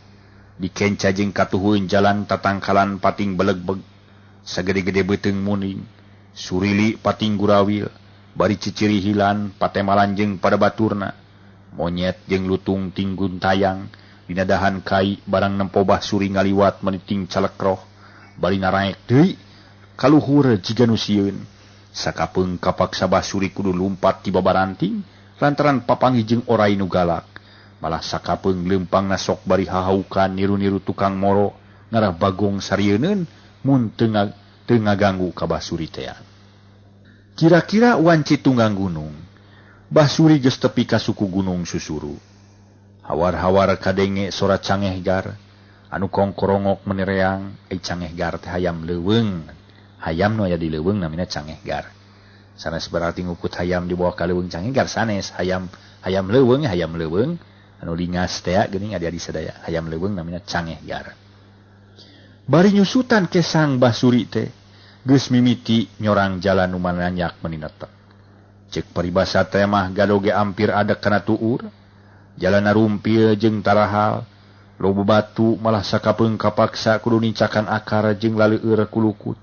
Dikenca jeung katuhueun jalan tatangkalan pating belegbeg, sagede-gede beuteung muning, surili pating gurawil, bari ciciri hilan patemalan jeung pada baturna. Monyet jeung lutung tinggun tayang dina dahan kai barang nempo Basuri ngaliwat meniting calekroh, bari naraek deui kaluhur jiga nu sieun. Sakapeung kapaksa Basuri kudu lumpat ti babaranting lantaran papanggih jeung orai nu galak. Malah sakapeung leumpangna sok bari hahaukan niru-niru tukang moro ngarah bagong sarieunun mun teu ngaganggu ka Basuri teh. Kira-kira wanci tunggang gunung, Basuri geus tepi ka suku gunung susuru. Hawar-hawar kadenge sora cangehgar anu kongkorongok menereang. Ai cangehgar teh hayam leuweung. Hayam nu aya di leuweung namina cangehgar. Sanes berarti ngukut hayam dibawa ka leuweung cangehgar, sanes hayam hayam leuweung, hayam leuweung anu lingas teh geuning adi-adi sadaya hayam leuweung namina cangehgar. Bari nyusutan kesang Basuri teh geus mimiti nyorang jalan nu mananyak meninetek. Ceuk paribasa teh mah gadoge ampir ada kana tuur. Jalana rumpil jeung tarahal, loba batu malah sakapeung kapaksa kudu nincakan akar jeung laleueur kulukut.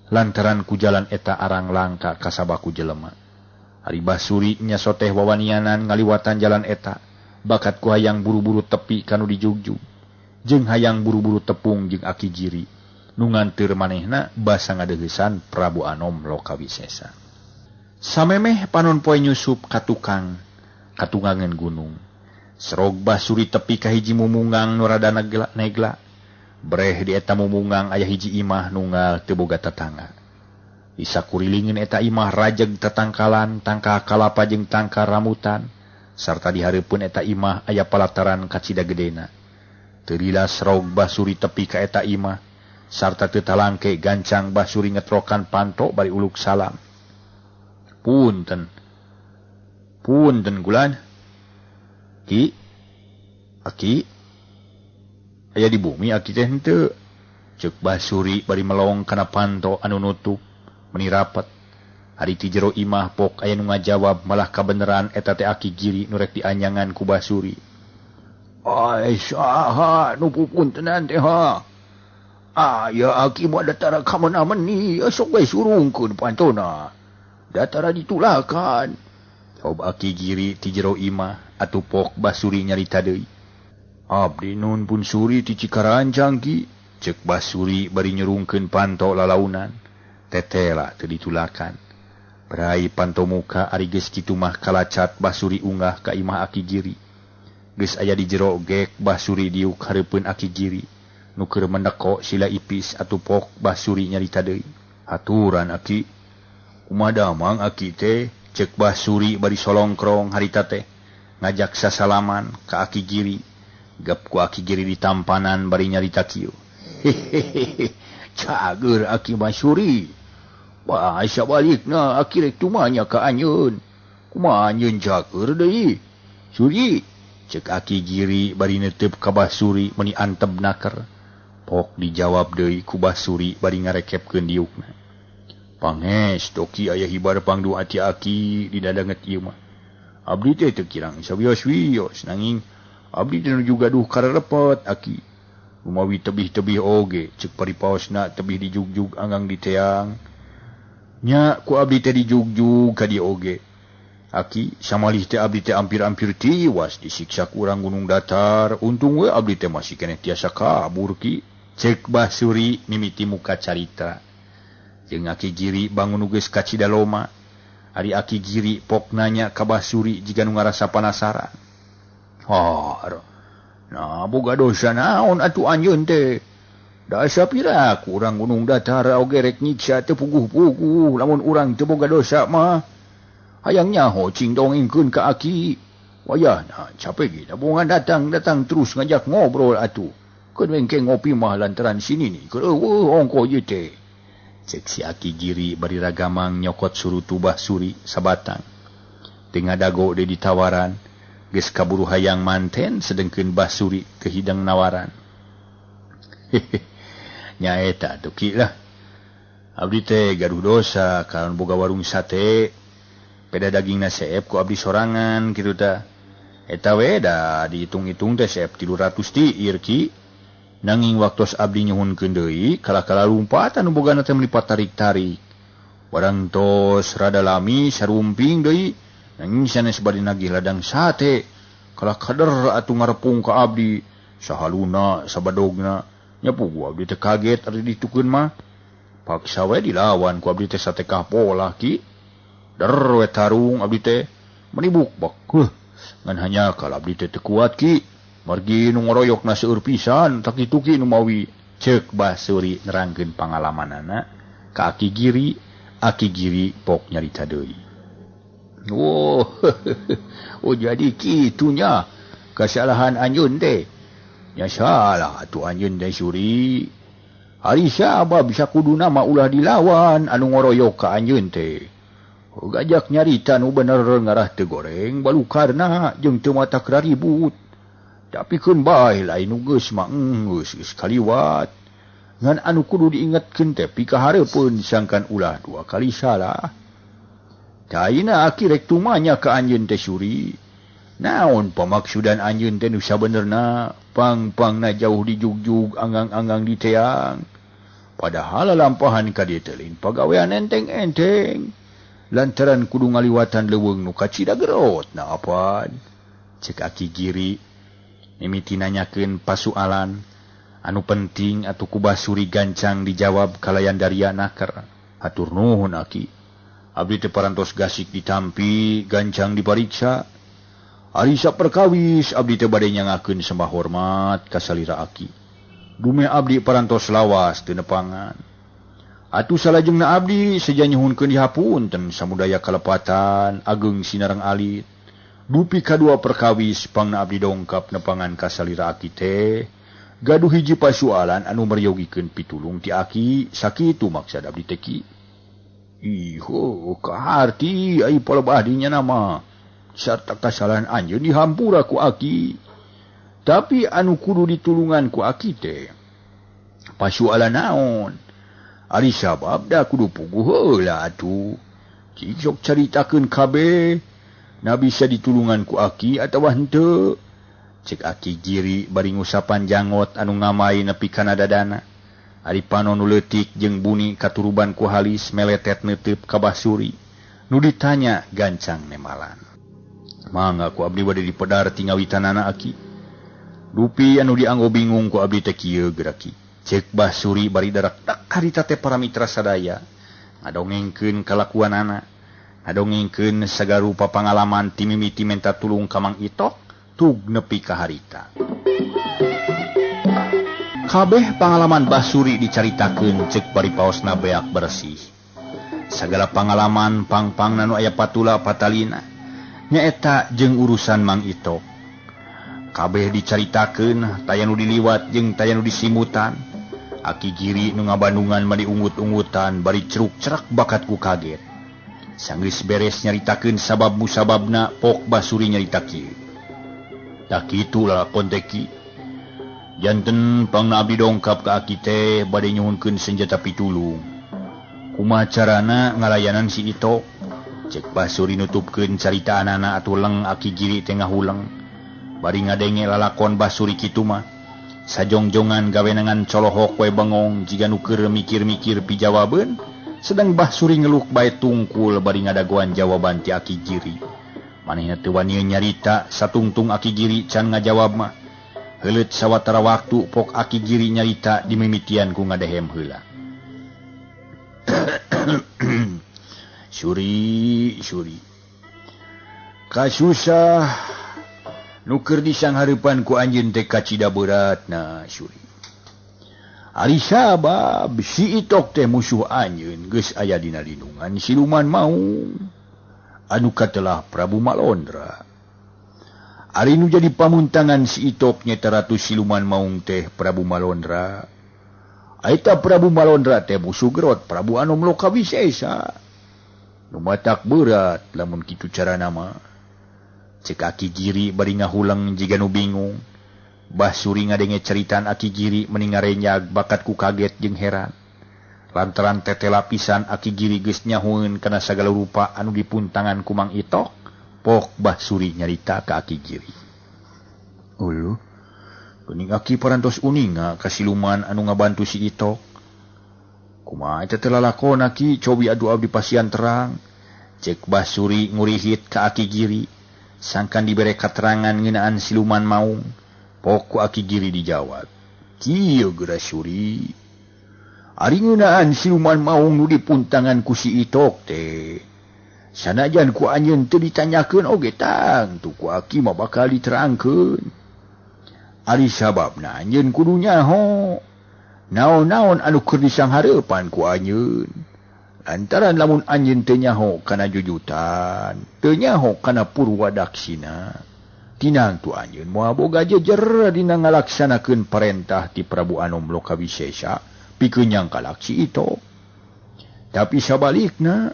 Lantaran ku jalan eta arang langka kasabaku jelema. Ari Basuri nya soteh wawanianan ngaliwatan jalan eta bakat ku hayang buru-buru tepi kanu dijugjug jeung hayang buru-buru tepung jeung Aki Giri nu nganteur manehna basa ngadeuheusan Prabu Anom Lokawisesa. Samemeh panon poe nyusup ka tukang katungangan gunung. Serog Basuri tepi ka hiji mumungang nu rada negla. Breh di eta mumungang aya hiji imah nunggal teu boga tatangga. Di sakurilingeun eta imah rajeg tatangkalan, tangka kalapa jeung tangka rambutan, sarta di hareupeun eta imah aya palataran kacida gedena. Teu lila serog Basuri tepi ka eta imah, sarta teu talangke gancang Basuri ngetrokan panto bari uluk salam. Punten. Punten gulan. Ki, aki, aya di bumi aki teh henteu. Ceuk Basuri bari melong kana panto anu nutup meni rapet. Ari ti jero imah pok aya nu ngajawab malah kabeneran eta teh Aki Giri nu rek dianyangan ku Basuri. Ai saha nu pupuntenan teh ha. Aya aki mah datara kamana-meni sok we surungkeun pantona. Datara ditulakan. Jawab Aki Giri ti jero imah atuh pok Basuri nyarita deui. Abdi nun pun suri ti Cikaranjang ki. Ceuk Basuri bari nyurungkeun panto lalaunan. Tetela teu ditulakan. Berai panto muka ari geus kitu mah kalacat Basuri unggah ka imah Aki Giri. Geus aya di jero gek Basuri diuk hareupeun Aki Giri. Nu keur mendeko sila ipis atuh pok Basuri nyarita deui. Aturan aki. Kumaha damang aki teh? Ceuk Basuri bari solongkrong harita teh ngajak sasalaman ka Aki Giri. Gep ku Aki Giri ditampanan bari nyarita kieu. Hehehe, cager aki Basuri. Wah, sabalikna aki rek tumanya ka anjeun. Kumaha anjeun cager deui? Suri, ceuk Aki Giri bari neuteup ka Basuri meuni anteb naker. Pok dijawab deui ku Basuri bari ngarekepkeun diukna. Panges toki aya hibar pangdu ati aki di dadanget ieu mah. Abdi teh teu kirang sawios-wios nanging abdi teh nuju gaduh karerepet aki. Lumawi tebih-tebih oge ceuk paripaosna tebih dijugjug anggang di teang. Nya ku abdi teh dijugjug ka dieu oge. Aki samalih teh abdi teh ampir-ampir tiwas disiksa ku urang Gunung Datar. Untung we abdi teh masih keneh tiasa kabur ki. Ceuk Basuri mimiti muka carita. Jeung Aki Giri bangun nu geus kacida loma. Ari Aki Giri pok nanya ka Basuri jiga nu ngarasa panasaran. Har. Nah, boga dosa naon atuh anjeun teh? Da sapira ku urang Gunung Datar oge rek nyiksa teu puguh-puguh lamun urang teu boga dosa mah. Hayang nyaho cing dongengkeun ka aki. Wayahna cape ge dabongan datang-datang terus ngajak ngobrol atuh. Keun wengke ngopi mah lantaran sini ni keur eueuh ongkoh ieu teh. Ceuk si Aki Giri bari ragamang nyokot surutu Basuri sabatang. Teu ngadago deui ditawaran, geus kaburu hayang manten sedengkeun Basuri teu hidang nawaran. Hehe. Nyaeta atuh ki lah. Abdi teh gaduh dosa karena boga warung sate. Peda dagingna seep ku abdi sorangan kitu tah. Eta we da dihitung-hitung teh seep 300 tiir ki. Nanging waktos abdi nyuhunkeun deui kala-kala lumpatan nu bogana teh melipat tarik-tarik. Barang tos rada lami sarumping deui nanging sanes bade nagih ladang sate. Kala kader atuh ngarepung ka abdi sahaluna sabadogna. Nya puguh abdi teh kaget ari ditukeun mah. Paksa we dilawan ku abdi teh satekah polah ki. Der we tarung abdi teh meni bukbak. Heuh, ngan hanya kala abdi teh teu kuat ki. Margi nu ngoroyokna seueur pisan tak kitu ki nu mawi. Ceuk Basuri nerangkeun pangalamanana ka Aki Giri. Aki Giri pok nyarita deui. Oh, oh jadi kitunya kesalahan anjeun teh. Nya salah atuh anjeun teh Suri. Ari sabab sakuduna mah ulah dilawan anu ngoroyok ka anjeun teh. Gajak nyarita nu bener ngarah teu goreng balukarna jeung teu matak raribut. Tapi keun bae lain nu geus mah geus kaliwat. Ngan anu kudu diingetkeun teh pikahareupeun sangkan ulah dua kali salah. Taina aki rek tumanya ka anjeun teh Suri. Naon pamaksudan anjeun teh nu sabenerna pang-pangna jauh dijugjug anggang-anggang di teang. Padahal lampahan ka dieu teh lain pagawean enteng-enteng. Lantaran kudu ngaliwatan leuweung nu kacida gerot na apan. Cek Aki Giri mimiti nanyakeun pasualan anu penting atuh ku Basuri gancang dijawab kalayan daria naker. Hatur nuhun Aki. Abdi teh parantos gasik ditampi, gancang dipariksa. Ari saperkawis abdi teh bade nyangakeun sembah hormat ka salira Aki. Dume abdi parantos lawas teu nepangan. Atuh salajengna abdi seja nyuhunkeun dihapunten samudaya kalepatan ageng sinareng alit. Dupi kadua perkawis pangna abdi dongkap nepangan ka salira Aki teh gaduh hiji pasualan anu meryogikeun pitulung ti Aki, sakitu maksad abdi teh ki. Iho kaharti ai palebah dinya nama sarta kasalahan anjeun dihampura ku Aki. Tapi anu kudu ditulungan ku Aki teh pasualan naon? Ari sabab da kudu puguh heula atuh. Cik sok caritakeun kabeh na bisa ditulungan ku Aki atawa henteu. Cek Aki Giri bari ngusapan janggot anu ngamai nepi kana dadana. Ari panon nu leutik jeung buni katuruban ku halis meletet neuteup ka Basuri. Nu ditanya gancang nemalan. Mangga ku abdi bade dipedar tingawitanana Aki. Dupi anu dianggo bingung ku abdi teh kieu geura ki. Cek Basuri bari darak tak harita teh para mitra sadaya ngadongengkeun kalakuanana, ngadongengkeun sagarupa pangalaman ti mimiti menta tulung ka Mang Itok tug nepi ka harita. Kabeh pangalaman Basuri dicaritakeun cek bari paosna beak bersih. Sagala pangalaman pangpangna nu aya patula patalina nyaeta jeung urusan Mang Itok. Kabeh dicaritakeun taya nu diliwat jeung taya nu disimutan. Aki Giri nu ngabandungan bari ungut-ungutan bari ceruk-cerak bakat ku kaget. Sanggeus beres nyaritakeun sabab musababna pok Basuri nyarita kieu. Tah kitu lalakon teh ki. Janten pangna abdi dongkap ka Aki teh bade nyuhunkeun senjata pitulung. Kumaha carana ngalayanan si Itok? Cek Basuri nutupkeun caritaanana atuh leng Aki Giri teh ngahuleng. Bari ngadenge lalakon Basuri kitu mah sajongjongan gawenangan colohok we bengong jiga nu keur mikir-mikir pijawabeun, sedang Basuri ngeluk bae tungkul bari ngadagoan jawaban ti Aki Giri. Manehna teu wani nyarita satungtung Aki Giri can ngajawab mah. Heuleut sawatara waktu pok Aki Giri nyarita dimimitian ku ngadehem heula. Suri, suri. Kasusah nu keur disanghareupan ku anjeun teh kacida beratna suri. Ari sabab si Itok teh musuh anjeun geus aya dina lindungan siluman maung anu katelah Prabu Malondra. Ari nu jadi pamuntangan si Itok nyeta ratu siluman maung teh Prabu Malondra. Eta Prabu Malondra teh musuh gerot Prabu Anom Lokawisesa. Nu matak berat lamun kitu carana mah. Cek Aki Giri bari ngahuleng jiga nu bingung. Basuri ngadenge ceritaan Aki Giri meni ngarenyag bakat ku kaget jeung heran. Lantaran tetela pisan Aki Giri geus nyahueun kana sagala rupa anu dipuntangan ku Mang Itok, pok Basuri nyarita ka Aki Giri. Uluh, geuning Aki parantos uninga ka siluman anu ngabantu si Itok. Kumaha eta teh lalakon Aki, cobi adu abdi pasian terang. Cek Basuri ngurihit ka Aki Giri. Sangkan dibere katerangan ngeunaan siluman maung, pok ku Aki Giri dijawab. Kieu geura Suri. Ari ngeunaan siluman maung nu dipuntangan ku si Itok teh. Sanajan ku anjeun teu ditanyakeun oge tangtu ku Aki mah bakal diterangkeun. Ari sababna anjeun kudu nyaho. Naon-naon anu keur disanghareupan ku anjeun. Lantaran lamun anjeun teu nyaho kana jujutan, teu nyaho kana purwadaksina. Tinang tu anjeun moal boga jejer dina ngalaksanakeun parentah ti Prabu Anom Lokawisesa pikeun nyangkalak si Itok. Tapi sabalikna,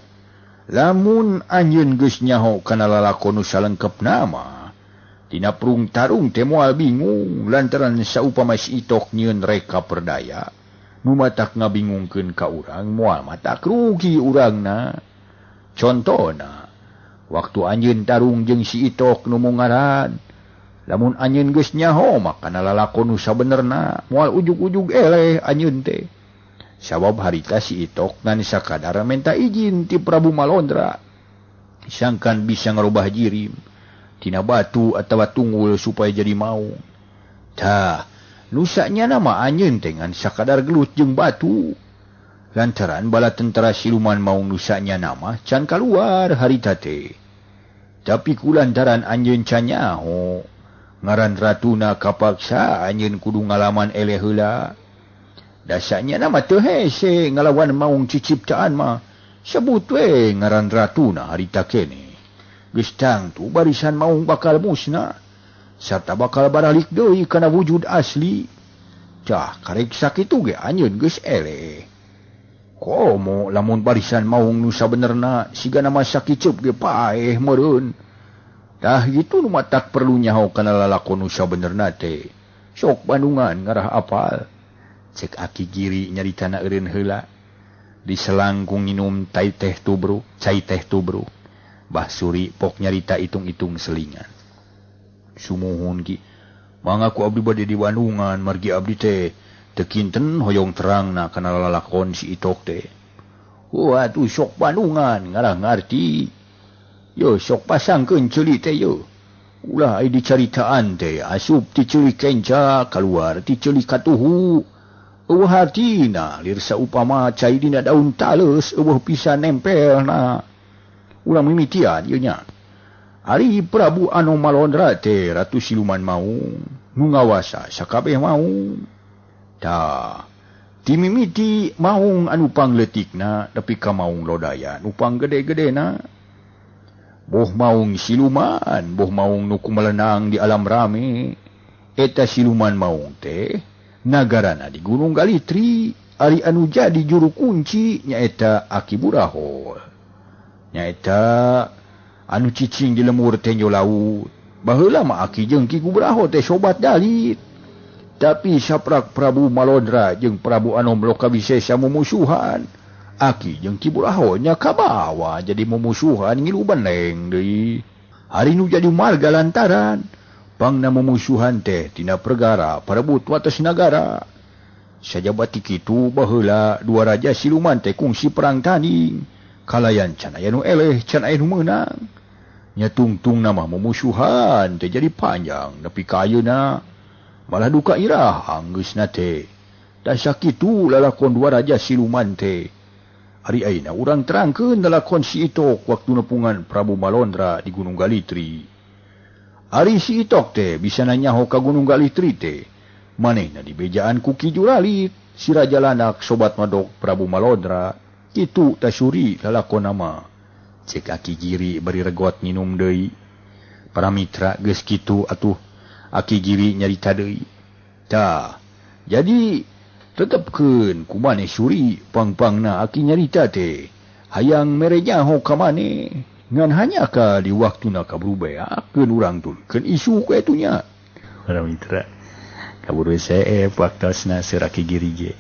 lamun anjeun geus nyaho kana lalakon nu salengkepna mah, dina prung tarung teh moal bingung lantaran saupama si Itok nyieun reka perdaya. Nu matak ngabingungkeun ka urang moal matak rugi urangna. Contona, waktu anjeun tarung jeung si Itok nu mungaran, lamun anjeun geus nyaho mah kana lalakon nu sabenerna moal ujug-ujug eleh anjeun teh. Sabab harita si Itok ngan sakadar minta izin ti Prabu Malondra. Sangkan bisa ngarubah jirim tina batu atawa tunggul supaya jadi maung. Tah, nusanya nama anjeun teh ngan sakadar gelut jeung batu. Lantaran bala tentara siluman maung nusanya nama can kaluar harita teh. Tapi kulantaran anjeun can nyaho ngaran ratuna kapaksa anjeun kudu ngalaman eleh heula. Dasanya nama teu hese ngalawan maung ciciptaan mah. Sebut we ngaran ratuna harita kene. Geus tangtu barisan maung bakal musnah sarta bakal baralik deui kana wujud asli. Cah karek sakitu ge anjeun geus eleh. Komo lamun barisan maung nu sabenerna siga nama sakiceup ge paeh meureun. Tah gitu nu matak perlu nyaho kana lalakon nu sabenerna teh. Sok Bandungan ngarah apal. Cek Aki Giri nyaritana eureun heula. Diselangkung nginum tai teh tubruk, cai teh tubruk. Bah Suri pok nyarita hitung-hitung selingan. Sumuhun ki, mangga ku abdi bade di Bandungan margi abdi teh teu kinten hoyong terangna kana lalakon si Itok teh. Wah tuh sok Bandungan ngarah ngarti. Yo sok pasangkeun ceuli teh yo. Ulah ai dicaritaan teh asup ti ceuli kenca kaluar ti ceuli katuhu. Eueuh hartina lir saupama cai dina daun taleus eueuh pisan nempelna. Urang mimitian ieu nya. Ari Prabu Anom Malondra teh ratu siluman maung nu ngawasa sakabeh maung. Tah, ti mimiti maung anu pangleutikna nepi ka maung lodaya nu panggede-gedena. Boh maung siluman, boh maung nu kumelenang di alam rame. Eta siluman maung teh nagarana di Gunung Galitri, ari anu jadi juru kunci nyaeta Aki Burahol. Nyaeta anu cicing di lemur tenjo laut. Baheula mah Aki jeung Ki Burahol teh sobat dalit. Tapi saprak Prabu Malondra jeung Prabu Anom Lokawisesa mumusuhan. Aki jeung Ki Burahol nya kabawa jadi mumusuhan ngilu beneng deui. Ari nu jadi marga lantaran pangna mumusuhan teh tina pergara parebut wates nagara. Sajabati kitu baheula dua raja siluman teh kungsi perang tanding. Kalayan can aya nu eleh can aya nu meunang. Nya tungtung nama mumusuhan teh jadi panjang nepi ka ayeuna. Malah duka irah anggeusna teh. Da sakitu lalakon dua raja siluman teh. Ari ayeuna urang terangkeun lalakon si Itok waktu nepungan Prabu Malondra di Gunung Galitri. Ari si Itok teh bisa nanyaho ka Gunung Galitri teh. Manehna dibejaan ku Ki Juralit, si Raja Lanak sobat madok Prabu Malondra. Kitu tasuri lalakon nama. Cek Aki Giri bari regot nginum deui. Para mitra geus kitu atuh Aki Giri nyarita deui. Tah, jadi tetepkeun ku maneh Suri pang-pangna Aki nyarita teh. Hayang mere nyaho ka maneh. Ngan hanya ka di waktuna kaburu beakeun urang tulkeun isu ku etu nya. Para mitra kaburu seep waktosna seur Aki Giri ge.